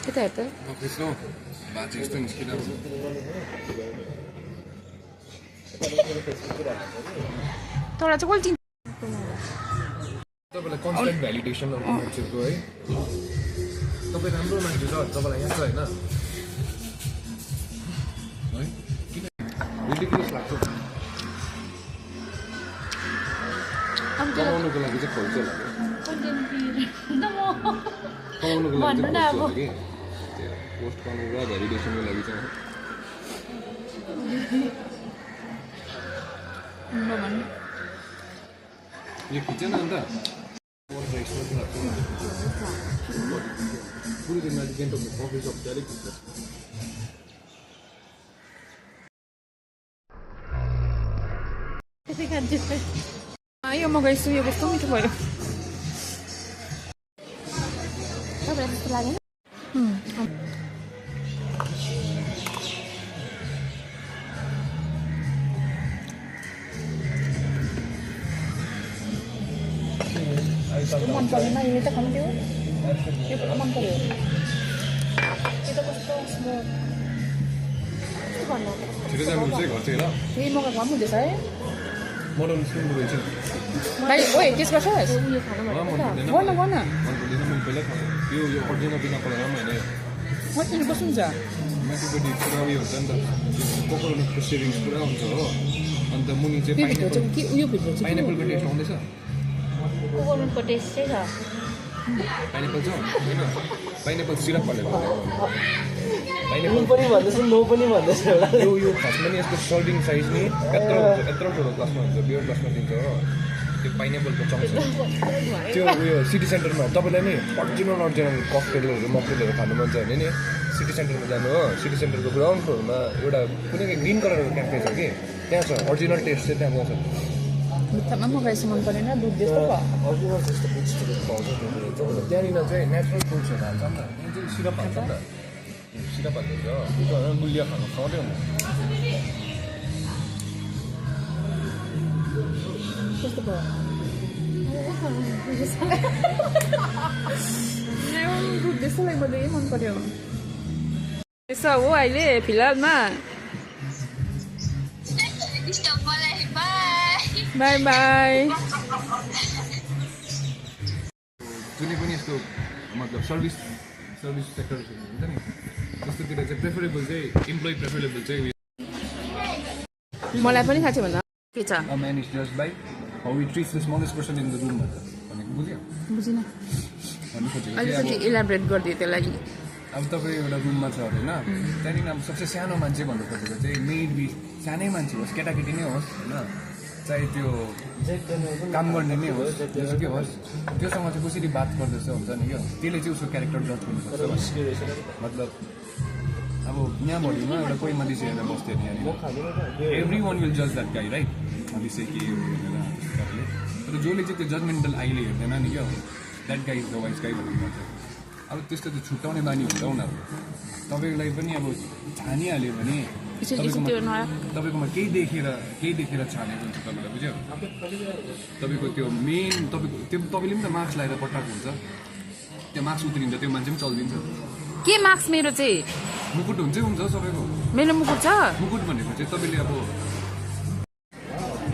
Kita itu. Kristo, baca itu niskina. Tolak cokol cing. तपाईँलाई constant validation आउँछ मान्छेको है तपाईँ राम्रो मान्छे छ तपाईँलाई याद छ होइन है किन रिडिकुलस लाग्छ कमाउनुको लागि चाहिँ खोल्छ होला कमाउनुको लागि चाहिँ खोल्छ होला कि पोस्ट गर्नु र भ्यालिडेसनको लागि चाहिँ यो खिचेन अन्त पुरै दिनमा चाहिँ गान्तोकको कफी सप चाहिँ अलिक खिच्छ यो मगाइछु यो कस्तो मिठो भयो तपाईँलाई कस्तो लाग्यो मन परेन यो चाहिँ खानु यो मन पर्यो यो त कस्तो स्मोक छिटो जानुपर्छ है घर चाहिँ ल त्यही मगा घम हुँदैछ है मटन सुन्नु रहेछ भाइ ओए केस गर्छस् उयो खानु भनेको गर्न गर्न मन पर्दैन मैले पहिला खाएँ यो अर्जिनल बिना परेर मैले मसँग बस्नुहुन्छ माथिपट्टि पुरा उयो हुन्छ नि त कोकोनटको सेभिङ्स पुरा हुन्छ हो अन्त मुनि चाहिँ के उयो भित्र चाहिँ पाइनएप्पलको टेस्ट आउँदैछ कोकोनटको टेस्ट चाहिँ छ पाइनएप्पल छ होइन पाइनएप्पल सिरप हालेको पाइनएप्पल पनि भन्दैछु नो पनि भन्दैछु होला यो खासमा नि यसको सर्भिङ साइज नि यत्रो ठुलो ग्लासमा हुन्छ बियर ग्लासमा दिन्छ हो त्यो पाइनएप्पलको चम्च त्यो उयो सिटी सेन्टरमा तपाईँलाई नि अर्जिनल ककटेलहरू मकटेलहरू खानु मन छ भने नि सिटी सेन्टरमा जानु हो सिटी सेन्टरको ग्राउन्ड फ्लोरमा एउटा कुनै ग्रिन कलरको क्याफे छ कि त्यहाँ छ अर्जिनल टेस्ट चाहिँ त्यहाँ पाउँछ मिठामा मगाएछु मन परेन दुध जस्तो अर्जिनल जस्तो फुड्सहरू पाउँछ त्यहाँनिर चाहिँ नेचुरल फ्रुट्सहरू हाल्छ नि त त्यहाँ चाहिँ सिरप हाल्छ नि त सिरप हालिदिन्छ मूल्य खानु खुवाउँदै हुन्छ कस्तो भयो दुध जस्तो लाग्यो मलाई मन पर्यो यसो हो अहिले फिलहालमा बाई बाई कुनै पनि यस्तो मतलब सर्भिस सेक्टरहरू हुन्छ नि त्यस्तोतिर चाहिँ प्रेफरेबल चाहिँ इम्प्लोइ प्रेफरेबल चाहिँ मलाई पनि थाहा छ भन्दा के छ A man is judged by how he treats the smallest person in the room भनेको बुझ्यो बुझिनँ भन्नु खोजेको अलिकति इलाबोरेट गरिदियो त्यसलाई अब तपाईँ एउटा रुममा छ अरे होइन त्यहाँदेखि अब सबसे सानो मान्छे भन्नु खोजेको चाहिँ मेड बी सानै मान्छे होस् केटाकेटी नै होस् होइन चाहे त्यो काम गर्ने नै होस् जेसुकै होस् त्योसँग चाहिँ कसरी बात गर्दैछ हुन्छ नि क्या त्यसले चाहिँ उसको क्यारेक्टर जज गर्नुपर्छ मतलब अब यहाँ भरिमा एउटा कोही मानिस हेरेर बस्थ्यो नि यहाँनिर एभ्री वान विल जज द्याट गाई राइट मानिसै के हो भनेर त्यस्तो कारणले तर जसले चाहिँ त्यो जजमेन्टल आइले हेर्दैन नि क्या that guy is the wise गाई भन्ने गर्छ अब त्यस्तो त छुट्याउने बानी हुन्छ उनीहरू तपाईँलाई पनि अब छानिहाल्यो भने तपाईँकोमा केही देखेर छानेको हुन्छ तपाईँलाई बुझ्यो तपाईँको त्यो मेन तपाईँले पनि त मार्क्स लगाएर पठाएको हुन्छ त्यो मार्क्स उत्रिन्छ त्यो मान्छे पनि चल्दिन्छ के मार्क्स मेरो चाहिँ मुकुट हुन्छ सबैको मेरो मुकुट छ मुकुट भनेको चाहिँ तपाईँले अब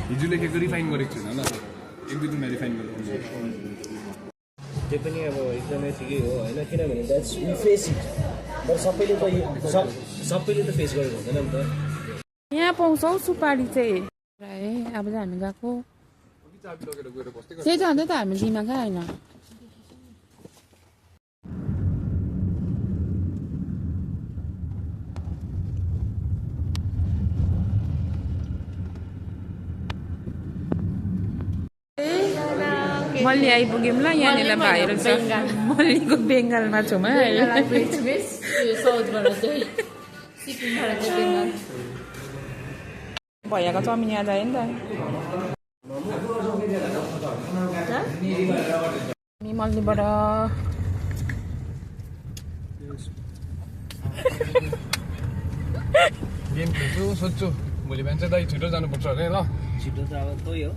हिजो लेखेको रिफाइन गरेको छैन होला एक दुई दिनमा रिफाइन गरेको त्यो पनि अब एकदमै ठिकै हो होइन किनभने द्याट्स वी फेस इट तर सबैले त फेस गरेको हुँदैन नि त यहाँ पाउँछौ सुपारी चाहिँ अब चाहिँ हामी गएको त्यही त अन्त त हामी दिमागै आएन मल्ली आइपुग्यौँ ल यहाँनिर भाइहरू छ मल्लीको बेङ्गालमा छौँ है भैयाको चाउमिन याद आयो नि त मल्लीबाट गेम खेल्छु सोध्छु भोलि बिहान चाहिँ दाइ छिटो जानुपर्छ अरे ल छिटो त अब त्यही हो